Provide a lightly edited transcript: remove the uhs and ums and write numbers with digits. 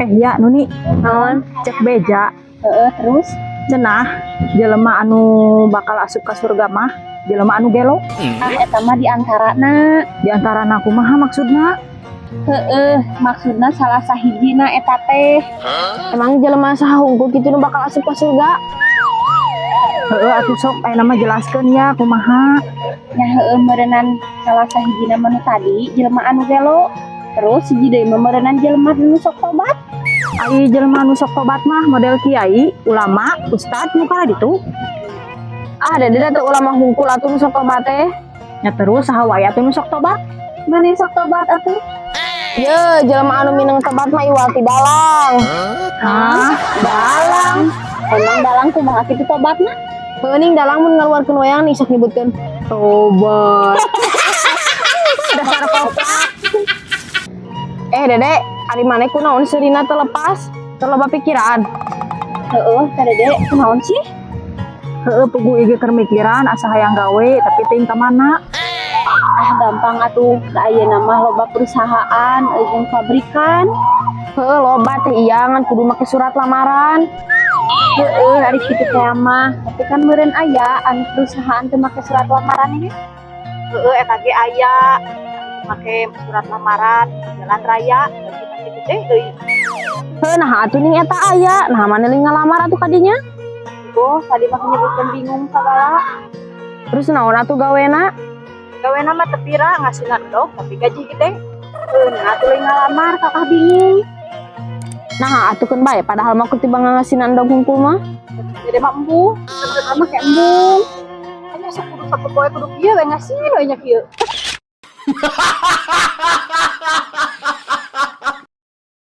Eh ya, Nuni. Naon? Cek beja. Heeh, terus? Cenah jelema anu bakal asup ka surga mah jelema anu gelo. Ah, eta mah di antarana. Di antarana kumaha maksudna? Heeh, maksudna salah sahijina eta teh. Emang jelema saha hungkul kitu nu bakal asup ka surga? Heeh atuh, sok aya nama jelaskeun ya kumaha. Nya heueuh, meureunan salah sahijina mah nu tadi jelema anu gelo. Terus hiji deui mah meureunan jelema nu sok tobat. Ai jelema anu sok tobat mah model kiai, ulama, ustad nu kala ditu. Ah, Dede da teu ulama hungkul atuh nu sok tobat teh. Nya terus saha wae atuh nu sok tobat? Maneh sok tobat atuh. Ye, jelema anu mineng tobat mah iwal ti dalang. Hah? Dalang. Emang dalang kumaha kitu tobatna? Meuning dalang mun ngaluarkeun wayang nih sok nyebutkeun tobat. Dasar koplak. Eh, Dede, ari maneh kunaon seurina teu lepas? Teu loba pikiran. Heeh, teh Dede kunaon sih? Heeh, puguh ieu keur mikiran asa hayang gawe tapi teuing ka mana. Ah, gampang atuh, da ayeuna mah loba perusahaan jeung pabrikan. Heuh, loba teh iya, ngan kudu make surat lamaran. Heeh, ari kitu teh mah. Tapi kan meureun aya anu perusahaan teu make surat lamaran ge. Heeh, eta ge aya make surat lamaran jalan raya kitu teh euy. Heuh, nah atuh ning eta aya. Nah, maneh lain ngalamar atuh kadinya? Oh, tadi mah nyebutkeun bingung sagala. Terus naon atuh gawena? Gawena mah teu pira, ngasinan endog tapi gaji gede. Heuh, nah atuh lain ngalamar kakak bingung. Nah, atuh keun bae padahal mah ketimbang ngasinan endog hungkul mah. Jadi mah embung, sebenarnya mah kayak embung. Hanya sok kudu sapopoe kudu kieu we ngasin we nya kieu.